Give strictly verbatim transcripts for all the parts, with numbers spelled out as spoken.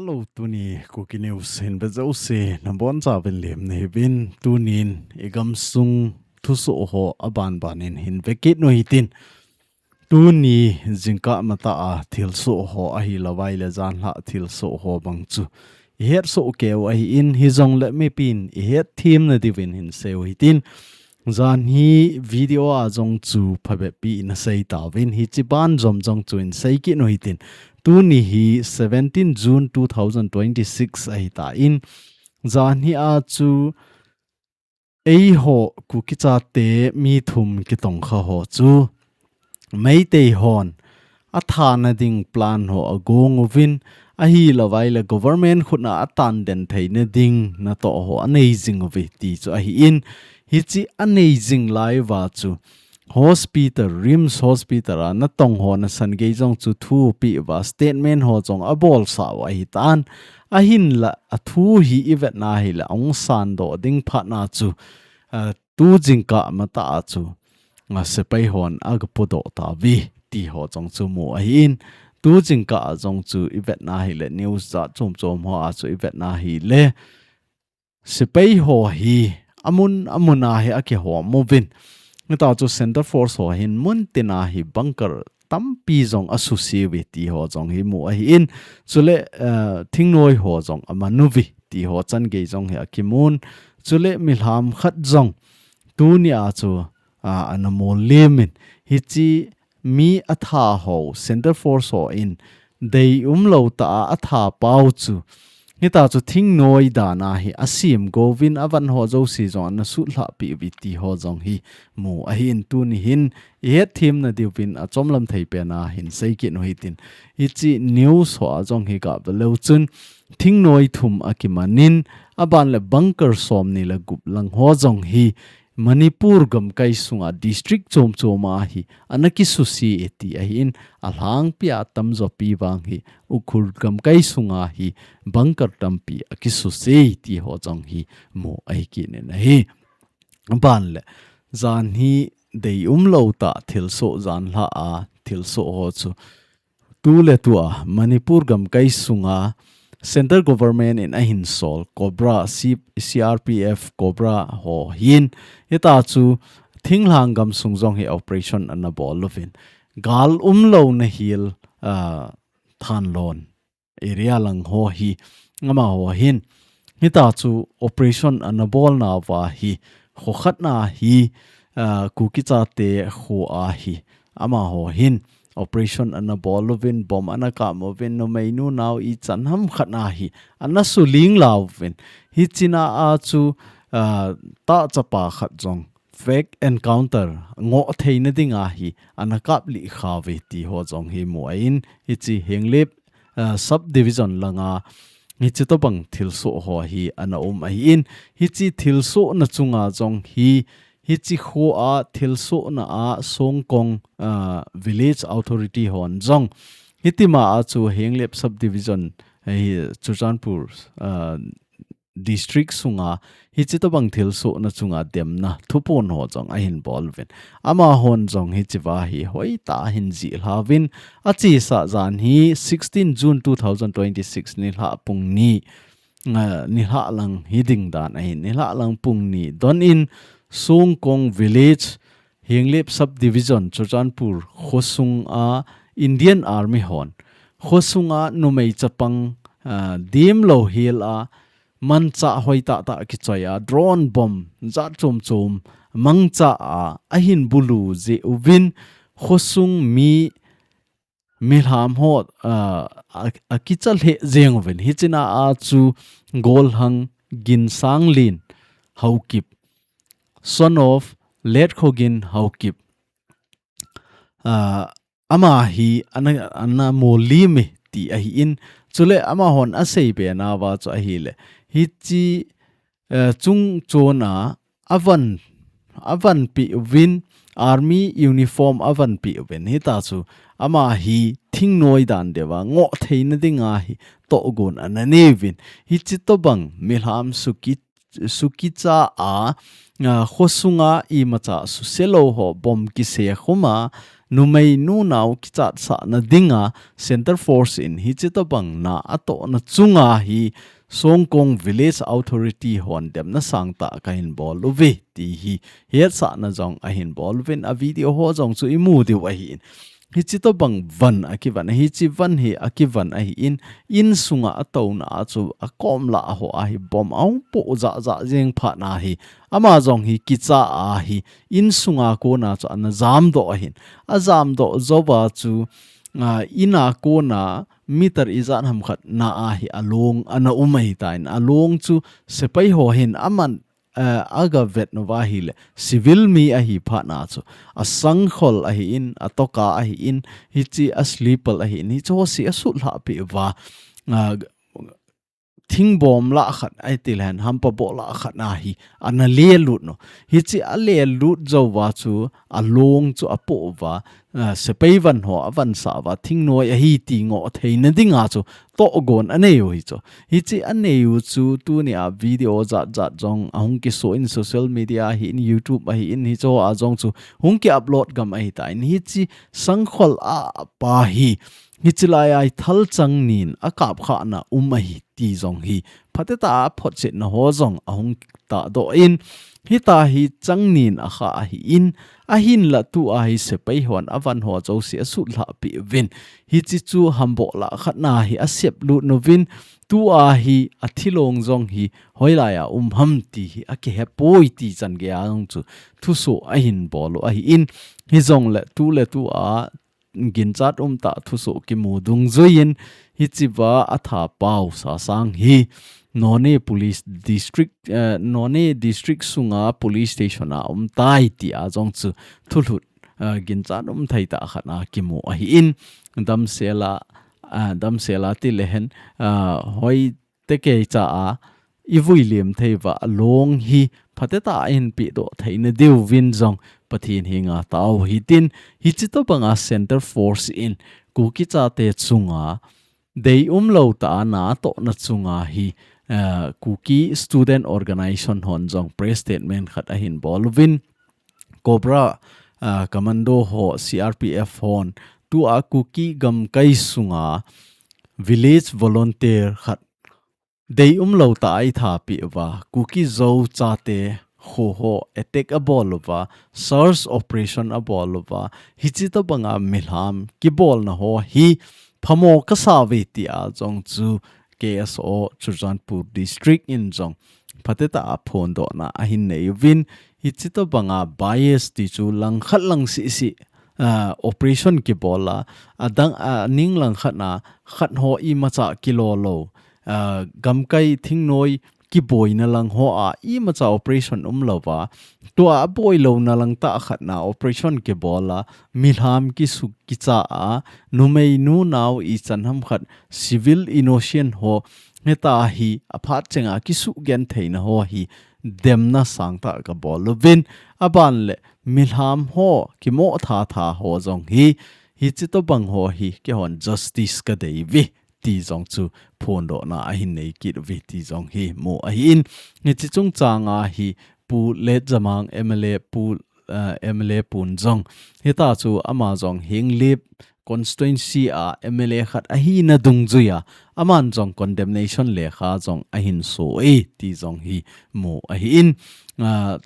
Hello, tuni Kuki News hin ve jouse nabonchauvin lemna hiuvin, tunin igamsung thusoh ho abanbanin hin vekit u hitin. Tuni jingkah matah a thilsoh ho ahilouvai le janhi a thilsoh ho bang chu ihetsoh keiyu ahin, hijongle mipin ihetthem nadiuvin hin seiyu hitin. Janhi video a jong chu phabep pi ina seitauvin, hiche banjom jong chu in seikit u hitin. Tuni hi seventeen June two thousand twenty-six ahitan, janhi a chu eiho Kuki chate mi thum kitongkha ho chu Meitei hon athana ding plan ho agong uvin, ahilouvai le government khut a atanden theina ding natoh ho anei jing uve ti chu ahin, hiche anei jing lai uva chu hospital, RIMS Hospital a natong ho nasan gei jong chu thu apeh uva, statement ho jong abolsah u ahitan, ahinla athu hi ivetna hile ahung sandoh ding phat a chu, ah, tu jingkah matah a chu, ah, sepai hon agapodoh tauve ti ho jong chu mu ahin, tu jingkah a jong chu ivetna hile news jat chomchom ho a chu ivetna hile sepai ho hi amun amun a hi akihom uvin. Hitia chu Centre Force ho hin muntin a hi bunker tampi jong asuse uve ti ho jong hi mu ahin. Chule, eh, thingnoi ho jong aman uve ti ho chan gei jong hi akimun. Chule milham khat jong tuni a chu, ah, ana mol limin, hiche mi atha ho Centre Force hon deium lou tah a atha pau chu, hitia chu thingnoi dan a hi asem gouvin, avan ho jouse jong ana sutlhah peh uve ti ho jong hi mu ahin, tuni hin ihetthem nadiuvin achomlam thei pen a hin seikit u hitin. Hiche news ho a jong hi gave leu chun thingnoi thum akimanin, aban le bunker somni le gup lang ho jong hi Manipur gamkai sunga district chomchom a hi ana kisuse e ti ahin, alhangpi a tamjo pi vang hi Ukhrul gamkai sunga hi bunker tampi akisuse ti ho jong hi mu ahi kit in ahi. Aban le janhi deium lou tah thilsoh, janhi a thilsoh ho chu tu le tu a Manipur gamkai sunga Central Government in ahin sol Cobra, C-, C R P F Cobra ho hin, hitia chu thinglhang gamsung jong hi operation ana bol uvin, gal umlouna hil, ah, Thanlon area lang ho hi, amaho hin, hitia chu operation ana bolna uva hi, kho khat na hi, ah, Kuki chate kho a hi, amaho hin operation ana bol uvin, bomb ana kap uvin, numei nunao ichan ham khat na hi ana suling lauvin, hiche na a chu, ah, tah chapa khat jong fake encounter ngoh theina ding a hi ana kaplih khauve ti ho jong hi mu ahin, hiche Henglep, ah, subdivision langa hiche tobang thilsoh ho hi ana um ahin, hiche thilsohna chunga jong hi, hiche kho a thilsohna a Songkong, ah, village authority hon jong hitima a chu Henglep subdivision, eh, Churachandpur, ah, district sunga hiche tobang thilsohna chunga demna thupon ho jong ahin bol uvin, amahon jong hichea hi hoitah a ahin jih lhauvin, achesa jan hi sixteen June two thousand twenty-six nilhah pung ni, ah, nilhah lang hi ding dan ahin, nilhah lang pung ni don in Songkong village, Henglep subdivision, Churachandpur khosung a Indian Army hon khosung a numei chapang, ah, demlou hel a, manchah hoitah tah kichoi a, drone bomb jat chom chom mangcha a, ahin bulu jeh uvin, khosung mi, milham ho, ah, a, akicha lheh jeng uvin. Hiche na a chu Golhang Ginsanglin Haokip, son of Late Khogin Haokip, ah, ama hi ana, ana mol lim e ti ahin, chule amahon asei be nauva chu ahile, hiche, eh, chung chon a avan, avan peh uvin, army uniform avan peh uvin, hitia chu ama hi thingnoi dan deuva ngoh theina dinga hi tohgon ana nei uvin, hiche tobang milham suki sukicha a, a, khosunga imacha suse lou ho bomb kise khum a, numei nunau kichatsahna dinga Center Force in hichi tobang na atohna chunga hi Songkong Village Authority hon demna sangtah kahin bol uve ti hi hetsahna jong ahin bol uvin a video ho jong chu imu diu ahin. Hichi tobang van akivan, hichi van hi akivan ahin, insunga atouna a chu akom lah a ho ahi bom ahung po jahjah jeng phat na hi. Ama jong hi kicha ahi, insunga kona chu ana jamdoh ahin. Ajamdoh jouva chu, a, ina kona meter ijat ham khat na ahi along ana um ahitan. Along chu sepai ho hin aman eh, aga vet uva ahile, civil mi ahi phat na chu, asangkhol ahin, atoka ahin, hichi a slipper ahin, hichi ho si asutlhah peh uva, ah, thingbom lah khat, ahi tileh hampa boh lah khat na hi, ana lelut u. Hichi alelut jouva chu, along chu apoh uva, ah, sepai van ho, avansah uva, thingnoi ahi ti ngoh theina dinga chu, tohgon anei u hi chu. Hichi anei u chu tunia video jatjat jong ahung kiso in social media ahin YouTube ahin hichi a jong chu hung ki upload gam ahitan hichi sangkhol a pa hi. Hichi lai a hi thalchang nin akap khana um ahi ti jong hi. Phatecha a photchetna ho jong ahung tahdoh in hita hi chang nin akha ahin Ahinlah tua hi sepai hon avan ho jouse asutlhah peh uvin. Hichi chu hamboh lah khat na hi asep lut uvin. Tua hi athilong jong hi hoilai a um ham ti hi akihe poi ti chan gei a jong chu thuso ahin bol u ahin. Hijongle tuletua ginchat umtah thuso kimu dungjuiyin hichea atha pau Sasang hi Noney Police District, eh, Noney District sunga Police Station a umtai tia jong chu thulhut, eh, ginchat umthei tah khat a kimu ahin damsela, eh, damsela tilehen, eh, hoi tekei cha a ivui lim thei uva along hi phatecha a ahin pehdoh theina diuvin jong Pathen henga tao hitin hichi tobanga Center Force in Kuki chate chunga dei umlou tah a natohna chunga hi, eh, Kuki Student Organization hon jong press statement khat ahin bol uvin Cobra, eh, Commando ho C R P F hon tua Kuki gamkai sunga village volunteer khat dei umlou tah a aitha peh uva, Kuki Zo chate kho ho attack abol uva, search operation abol uva, hichi tobanga milham kibolna ho hi phamo kasa uve tia jong chu K S O Churachandpur District in jong phatecha a phondohna ahin nei uvin, hichi tobanga bias ti chu langkhat lang sisi ah, operation kibol a, adang, ah, ning langkhat na, khat ho imacha kilo lou, ah, gamkai thingnoi kiboina lang hoa imacha operation umlouva, tua aboilouna lang tah khat na operation kibol a, milham kisuk kicha a, numei nunao ichan ham khat civil innocent ho, heta hi aphat chenga kisugentheina ho hi demna sangtah kabol uvin, aban le milham ho, kimoh thatha ho jong hi, hichi tobang ho hi, keihon justice kadei uve, ti jong chu phondohna ahin nei kit uve, ti jong hi mu ahin, hichi chungchang a hi Pu Letjamang M L A Pu, eh, M L A pun jong, hita chu ama jong Henglep constituency a M L A khat ahina dungjuia, aman jong condemnation lekha jong ahin so e, ti jong hi mu ahin, ah,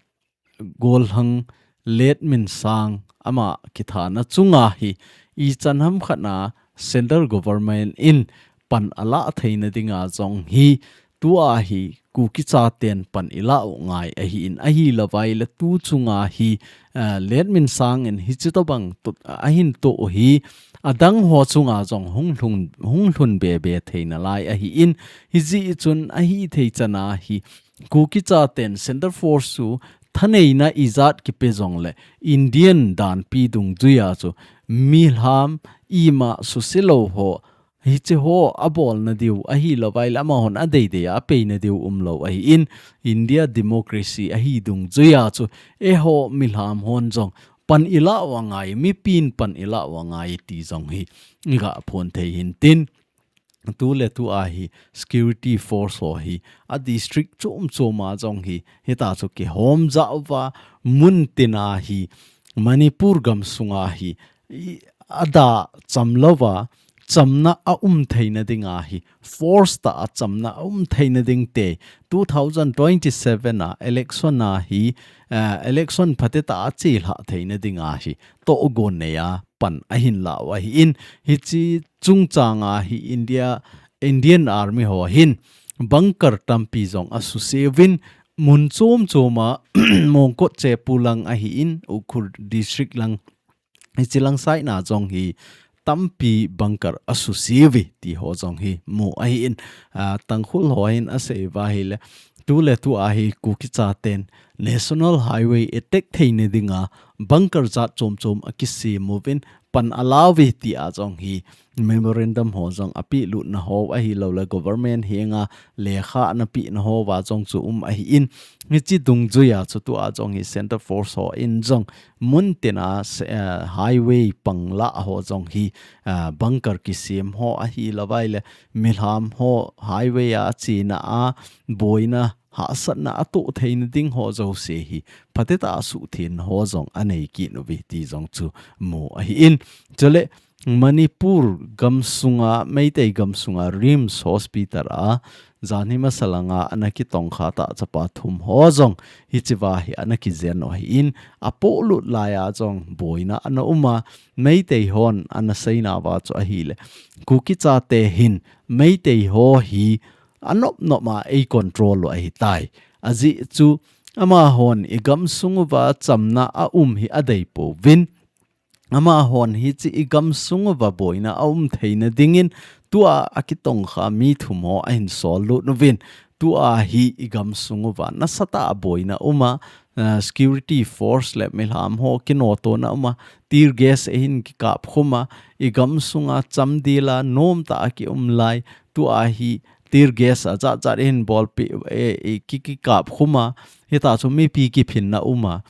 Golhang Letminsang ama kithana chunga hi ichan ham khat na central government in pan alah theina dinga jong hi tua hi Kuki chaten pan ilah u ngai ahin ahilouva ahile tu chunga hi, ah, Letminsang in hichi tobang tut ahin to u hi adang ho chunga jong hung lhun, hung lhun bebe theina lai ahin hijeh chun ahithei chana hi Kuki chaten Center Force chu thaneina ijat kipe jongle Indian danpi dungjuia chu milham ima suselou ho, hichi ho abolna diu ahilouva ahile amahon adeidei a apeina diu umlou ahin India democracy ahi dungjuia chu eiho milham hon jong pan ilah u angai, mipin pan ilah u angai ti jong hi iga phon thei hintin. Tuletua hi security force ho hi a district chom choma jong hi hita chu kihom jauva mun tina hi Manipur gam sunga hi i, ada cham louva, chamna a um theina dinga hi, force tah a chamna a um theina ding te, two thousand twenty-seven a election a hi, eh, election phatecha a chelhah theina dinga hi, tohgon nei a pan ahin lau ahin, hiche chungchang a hi India, Indian Army ho hin bunker tampi jong asuse uvin, mun chom chom a Mongkot chepu lang ahin, Ukhrul district lang, hiche lang side na jong hi tampi bunker asuse uve ti ho jong hi mu ahin, ah, Tangkhul ho hin asei uva ahile, tuletu a hi Kuki chaten National Highway attack theina dinga bunker jat chom chom akisem uvin pan ala uve ti a jong hi memorandum ho jong apeh lutna ho ahilouleh government henga lekha ana pehna ho va jong chu um ahin, hiche dungjui a chu tua jong hi Centre Force ho in jong mun tin a se-, eh, highway panglah ho jong hi, eh, bunker kisem ho ahilouva ahile milham ho highway a chena a boina hahsatna atoh theina ding ho jouse hi phatecha a suhtheng ho jong anei kit uve ti jong chu mu ahin. Chule Manipur gamsunga, Meitei gamsunga RIMS Hospital a janhi masa langa ana kitongkha tah chapa thum ho jong hichea hi ana kijen u ahin, apolut lai a jong boina ana um a, Meitei hon ana seina uva chu ahile, Kuki chate hin Meitei ho hi anop nop a ei control u ahitai. Ajeh chu amahon i gamsung uva chamna a um hi adei pouvin, amahon hiche i gamsung uva boina a um theina dingin tua akitongkha mi thum ho ahin sol lut uvin, tua hi i gamsung uva nasatah a boina um a, ah, security force le milham ho kinoto na um a, tear gas ahin kikap khum a, i gamsunga chamdel a nomtah a kium lai, tua hi tear gas ajat jat ahin bolpeh, eh, eh, ki, kikap khum a, hitia chu mipi kiphinna um a,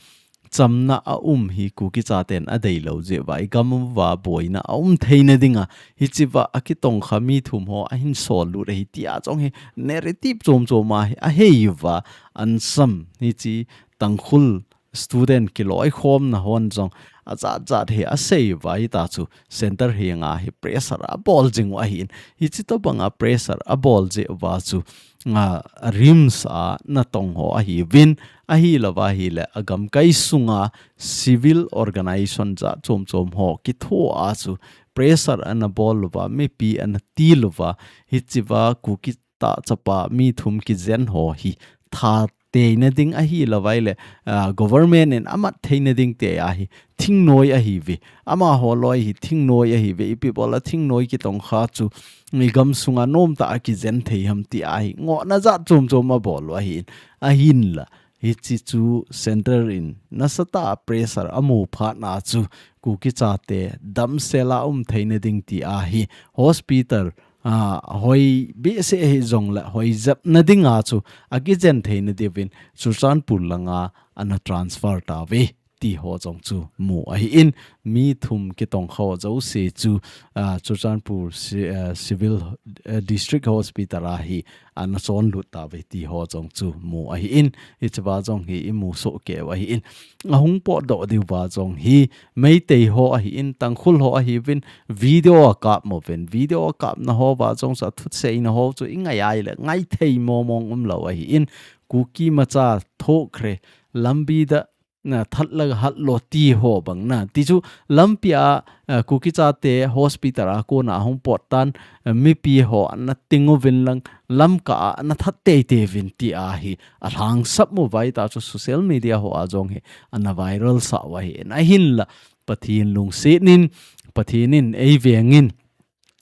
chamna a um hi Kuki chaten adei lou jeh uva, i gam uva boina a um theina dinga, hichea akitongkha mi thum ho ahin sol lut ahi tia jong hi narrative chom chom a hi ahei uva, ansam hiche Tangkhul student kiloikhomna hon jong ajat jat hi asei uva, hitia chu Centre henga hi pressure abol jing u ahin, hiche tobanga pressure abol jeh uva chu, ah, RIMS a natong ho ahiuvin, ahilouva ahile agamkai sunga civil organization jat chom chom ho kitho a chu pressure ana bol uva, mipi ana til uva, hichea Kuki tah chapa mi thum kijen ho hi that theina ding ahilouva ahile, ah, government in amat theina ding te a hi thingnoi ahiuve. Amaho loi hi thingnoi ahiuve. Ipi bola thingnoi kitongkha chu i gamsunga nomtah a kijen thei ham ti a hi ngohna jat chom chom abol u ahin, ahinla hiche chu Centre in nasatah a pressure amu phat na chu Kuki chate damsel a um theina ding ti a hi hospital, ah, hoi behseh hijongle hoi jepna dinga chu akijen theina diuvin Churachandpur langa ana transfer tauve ti ho jong chu mu ahin, mi thum kitongkha ho jouse chu, ah, Churachandpur ci-, ah, Civil, eh, District Hospital a hi ana chonlut tauve ti ho jong chu mu ahin, hichea jong hi imu soh kei u ahin. Ahung potdoh diuva jong hi Meitei ho ahin, Tangkhul ho ahiuvin, video akap uvin, video akapna ho uva jong chu thutseina ho chu ingai ahile ngaithei momong umlou ahin, Kuki macha thokre, lambi da na that la hat lo ti ho bang na. Ti chu lampi a, eh, Kuki chate hospital a kona ahung pot tan, eh, mipi ho ana ting uvin lang lamkah a ana that teitei uvin ti a hi alhangsap uva, hitia chu social media ho a jong hi ana viral sah u ahin, ahinla Pathen lungset in, Pathen in ei vengin,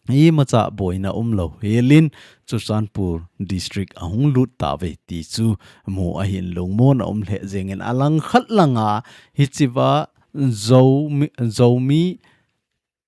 imacha boina umlou helin Churachandpur District ahung lut tauve ti chu mu ahin, lungmon a um lheh jengin, alangkhat langa hichea Zomi, Zomi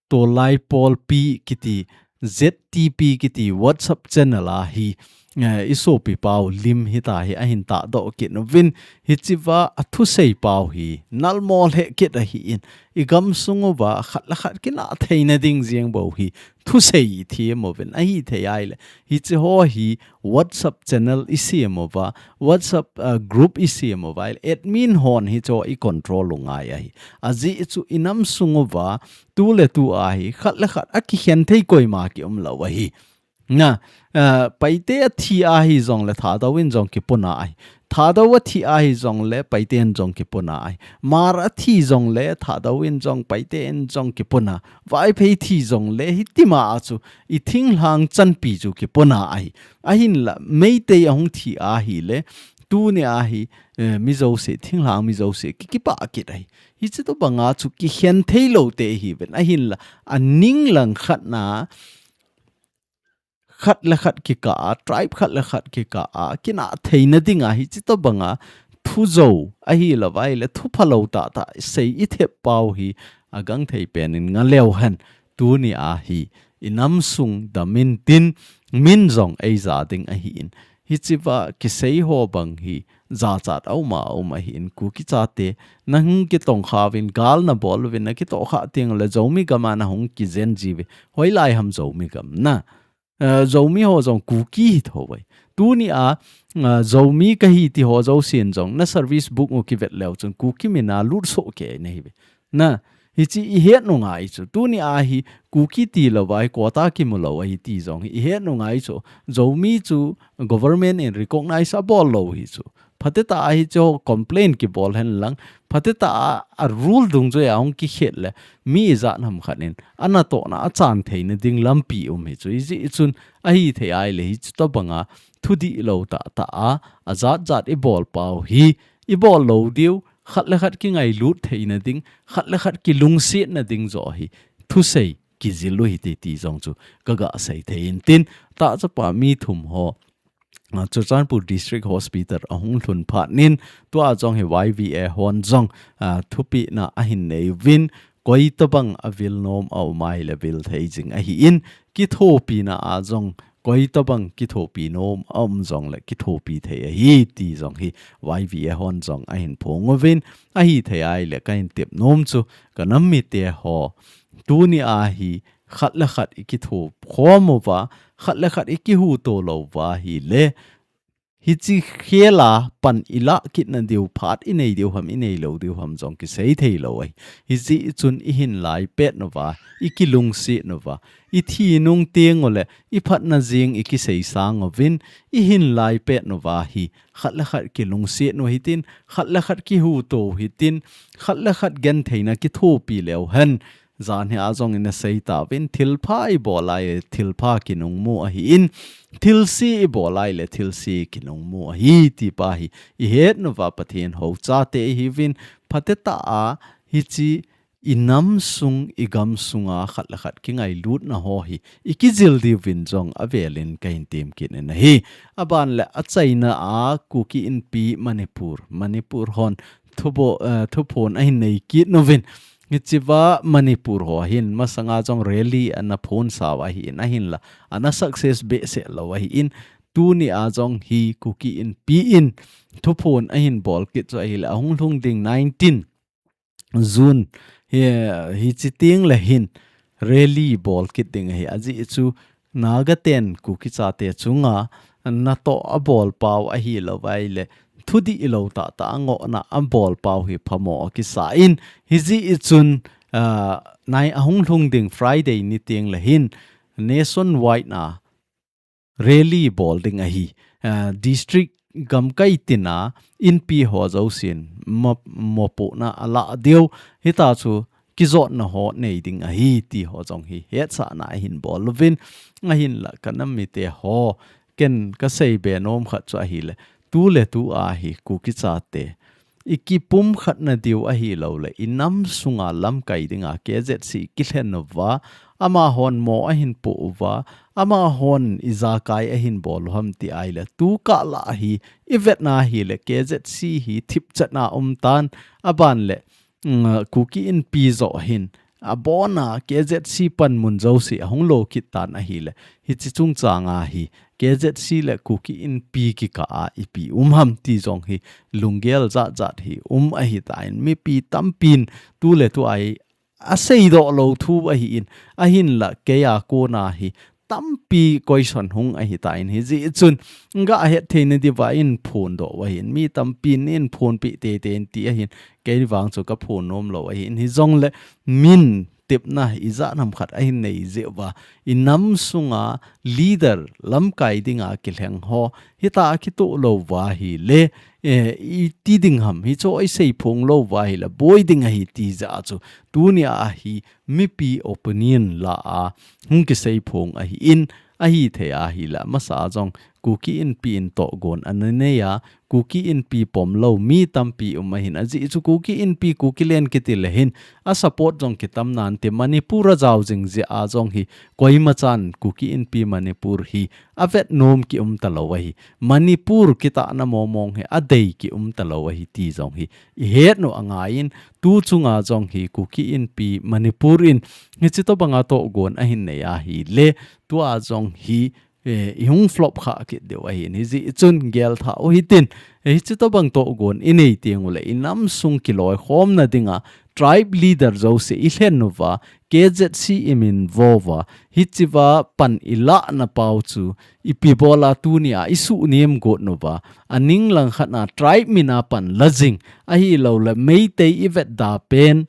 Tolai Polpi kiti, Z T P kiti WhatsApp channel a hi eh, i sopi pau lim hita hi ahin tahdoh kit uvin, hichea a thusei pau hi nalmo lheh kit ahin, i gamsung uva khat le khat kinah theina ding jeng bou hi thusei i them uvin, ahithei ahile hiche ho hi WhatsApp channel i sem uva, WhatsApp, uh, group i sem uva ahile admin hon hicheho i control u ngai ahi. Ajeh chu i namsung uva tu le tu a hi khat le khat a kikhen thei koima kium lou ahi. Na, uh, Paite a thi ahi jongle Thadou in jong kipuna ahi. Thadou a thi ahi jongle Paite in jong kipuna ahi. Hmar a thi jongle Thadou in jong Paite in jong kipuna. Vaiphei thi jongle hitima a chu i thinglhang chanpi chu kipuna ahi. Ahinla Meitei ahung thi ahile tuni a hi, eh, mi jouse, thinglhang mi jouse ki, kipah kit ahi. Hiche tobanga chu kikhen thei lou te hiuvin. Ahinla a ninglang khat na khat le khat kikah a, tribe khat le khat kikah a, kinah theina dinga hiche tobanga thu jou ahilou vai le thu phalou tahtah sei i thep pau hi agangthei pen in ngaleu hen. Tuni a hi i namsung dam intin, min jong ei ja ding ahin. Hichea kisei ho bang hi jachat a um a um ahin, Kuki chate nahung kitongkha uvin, gal nabol uvin, nakitohkhah teng le Zomi gam a nahung kijen jiuve. Hoilai ham Zomi gam na? Eh, Zomi ho jong Kuki hi tho vai. Tuni a, eh, Zomi kahi ti ho jousen jong na service book u kivet leu chun Kuki min a lut soh kei nahiuve. Na, hiche i het u ngai chu. Tuni a hi Kuki tilou vai, quota kimu lou ahi ti jong hi i het u ngai chu. Zomi chu government in recognize abol lou hi chu. Phatecha a hiche ho complain kibol hen lang. Phatecha a, a rule dungjui a hung kikhet le mi ijat ham khat in a natohna a chan theina ding lampi um hi chu. Hijeh chun ahithei ahile hiche tobanga thu dihlou tahtah a, ajat jat i bol pau hi, i bol lou diu, khat le khat kingailut theina ding, khat le khat kilungsetna ding joh hi thusei kijil u hite ti jong chu kaga sei thei intin, tahchapa mi thum ho, ah, Churachandpur District Hospital ahung lhun phat in, tua jong hi Y V A hon jong, ah, thupina ahin nei uvin, koi tobang avil nom a um ahile vil thei jing ahin, kithopina a jong koi tobang kithopi nom a um jongle kithopi thei ahi ti jong hi Y V A hon jong ahin phong uvin, ahithei ahile kahin tep nom chu ka nam mite ho, tuni a hi khat le khat i kitho khom uva, khat le khat i kihuto lou uva ahile, hiche khel a pan i lah kit nadiu, phat i nei diu ham, i nei lou diu ham jong kisei thei lou ahi. Hijeh chun i hin lai pet uva, i kilungset uva, i thi nung teng ule i phatna jing i kisei sang uvin, i hin lai pet uva hi khat le khat kilungset u hitin, khat le khat kihuto u hitin, khat le khat gentheina kithopi leu hen, jan hi a jong ina sei tauvin, thilpha i bol ahile thilpha kinung mu ahin, thilse i bol ahile thilse kinung mu ahi ti pa hi i het uva Pathen hou chate ihiuvin, phatecha a hiche i namsung, i gamsunga khat le khat kingailutna ho hi i kijil diuvin jong avelin kahin tem kit in ahi. Aban le achaina a Kuki Inpi Manipur, Manipur hon thubo-, eh, thuphon ahin nei kit uvin. Hichea Manipur ho hin masanga jong rally ana phonsau ahin, ahinla ana success behseh lou ahin, tuni a jong hi Kuki Inpi in thuphon ahin bol kit chu ahile ahung lhung ding nineteen June hi, hiche teng le hin rally bol kit ding ahi. Ajeh chu Naga ten Kuki chate chunga natoh abol pau ahilou vai le, thu dihlou tahtah a ngohna abol pau hi phamo akisa in, hijeh chun, ah, nai ahung lhung ding Friday ni teng le hin nationwide na rally bol ding ahi. Ah, district gamkai tina Inpi ho jousen mo-, mopohna ala diu, hita chu kijotna ho nei ding ahi ti ho jong hi hetsahna ahin bol uvin, ahinla ka nam mite ho, ken kasei be nom khat chu ahile, tu le tu a hi Kuki chate i kipumkhat nadiu ahilou le, i namsunga lamkai dinga K Z C kilhen uva, amahon mo ahin po uva, amahon ijakai ahin bol u ham ti ahile, tu kah lah hi i vetna ahile, K Z C hi thipchetna um tan, aban le, mm, Kuki Inpi joh hin abona K Z C panmun jouse ahung lo kit tan ahile, hiche chungchanga hi K Z C le Kuki Inpi kikah a ipi um ham ti jong hi lunggel jat jat hi um ahitan, mipi tampin tuletu a hi aseidoh lou thu ahin, ahinla kei a kona hi tampi koison hung ahitan, hijeh chun gahet theina diuva eiphondoh u ahin, mi tampin eiphonpeh teitei in ti ahin, kei vang chu kaphon nom lou ahin, hijongle min tepna ijat ham khat ahin nei jeh uva, inam sunga leader lamkai dinga kilheng ho hitia kitoh lou uva ahile, eh, iti ding ham, hichu iseiphong lou uva ahile boi ding ahi ti jeh a chu, tunia hi mipi opinion lah a hung kiseiphong ahin, ahithei ahile amasa jong Kuki Inpi in tohgon ana nei a, Kuki Inpi pom lou mi tampi um ahin, ajeh chu Kuki Inpi, Kuki Land kiti le hin a support jong kitam nante, Manipur a jao jing jeh a jong hi koima chan Kuki Inpi Manipur hi avet nom kium talou ahi, Manipur kitahna mong mong hi adei kium talou ahi ti jong hi ihet u angaiyin, tu chunga jong hi Kuki Inpi Manipur in hiche tobanga tohgon ahin nei ahile, tua jong hi, eh, ihung flop kha kit diu ahin, hijeh chun gelthah u hitin, eh, hiche tobang tohgon inei teng uleh inam sung kiloikhomna dinga tribe leader jouse ilhen uva, K Z C imin vo uva, hichea pan ilahna pau chu ipi bola tunia isuhnem got uva, aning langkhat a tribe min a pan la jing, ahilouleh Meitei ivet da pen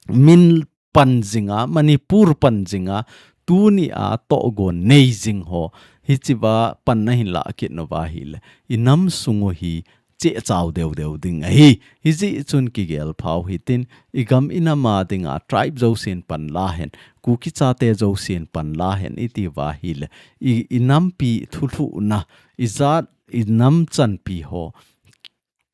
min pan jinga, Manipur pan jinga, tunia tohgon nei jing ho, hichea pan nahin lah kit uva ahile, inam sung u hi chehchao deu deu ding ahi. Hijeh chun kigel phau hitin, igam inam a dinga tribe jousen pan la hen, Kuki chate jousen pan la hen iti uva ahile, i, inampi thulhuhna, ijat, inam chanpi ho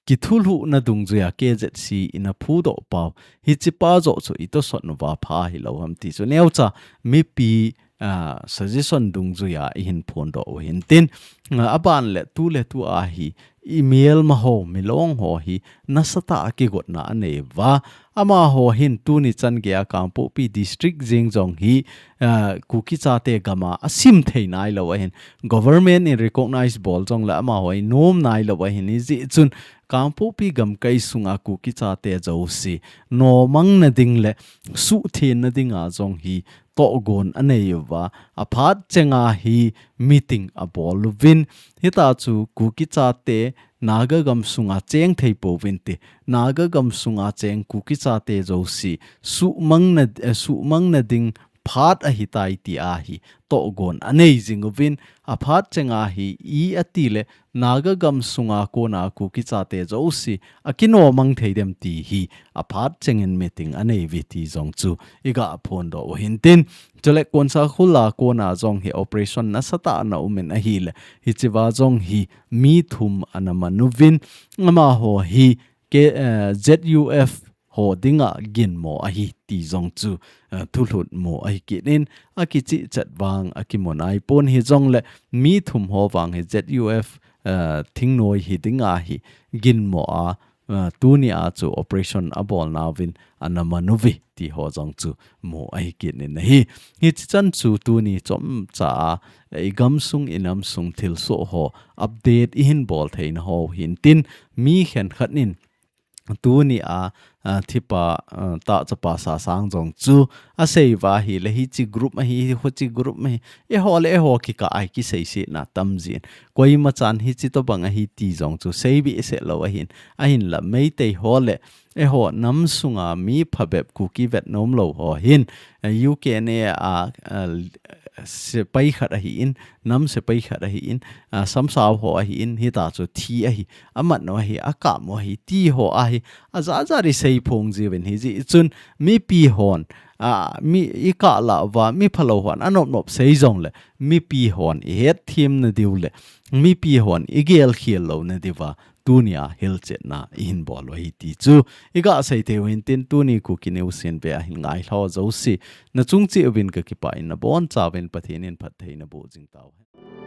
kithulhuhna dungjuia K Z C ina phudoh pau, hichepa joh chu itosot uva pha hilou ham ti chu neocha mipi, ah, suggestion dungjuia ihin phondoh u hintin, ah, aban le tuletu a hi imelma ho, milong ho hi nasatah a kigotna anei uva, amaho hin tuni chan geiya Kangpokpi District jeng jong hi, ah, Kuki chate gam a asim thei nailou ahin, government in recognize bol jongle amaho hi nom nailou ahin, hijeh chun Kangpokpi gamkai sunga Kuki chate jouse nomangna ding le suhthengna dinga jong hi tohgon anei uva, aphat chenga hi meeting abol uvin, hitia chu Kuki chate Naga gam sunga cheng thei pouvinte, Naga gam sunga cheng Kuki chate jouse suhmangna, eh, suhmangna ding phat ahitai tia hi tohgon anei jing uvin, aphat chenga hi i ati le Naga gam sunga kona Kuki chate jouse akinomang thei dem ti hi aphat chengin meeting anei uve ti jong chu iga phondoh u hintin, chule Konsakhul a kona jong hi operation nasatah ana umin ahile, hichea jong hi mi thum ana man uvin, amaho hi K-, eh, Z U F ho dinga ginmo ahi ti jong chu, eh, thulhut mu ahi kit in, akichihchet vang akimu naipon, hijongle mi thum ho vang hi Z U F, eh, thingnoi hi dinga hi ginmo a, eh, tunia chu operation abolnauvin ana man uve ti ho jong chu mu ahi kit in ahi. Hichi chan chu tuni chomcha a, eh, igamsung inamsung thilsoh ho update ihin bol theina ho hintin, mi khenkhat in tunia, a, thipa, a, tahchapa Sasang jong chu asei uva ahile, hichi group ahi, huchi group ahi, eiho le eiho kikah a kiseisetna atam jin. Koima chan hichi tobang ahi ti jong chu seibehseh lou ahin, ahinla Meitei ho le eiho nam sunga mi phabep Kuki vetnom lou ho hin, a, U K N A a, a, sepai khat ahin, nam sepai khat ahin, a, samsao ho ahin, hitia chu thi ahi, amat u ahi, akap u ahi, ti ho ahi, ajat jat iseiphong jiuvin, hijeh chun mipi hon, a, mi ikah lah uva, mi phalou hon anop nop sei jongle, mipi hon ihetthem nadiu le, mipi hon igelkhel louna diuva, tunia hilchetna ihin bol u ahi ti chu iga sei thei u hintin, tuni Kuki News in ve ahin ngailhah jouse, nachung cheh uvin kakipah in, nabonchauvin Pathen in phatthei naboh jing tauhen.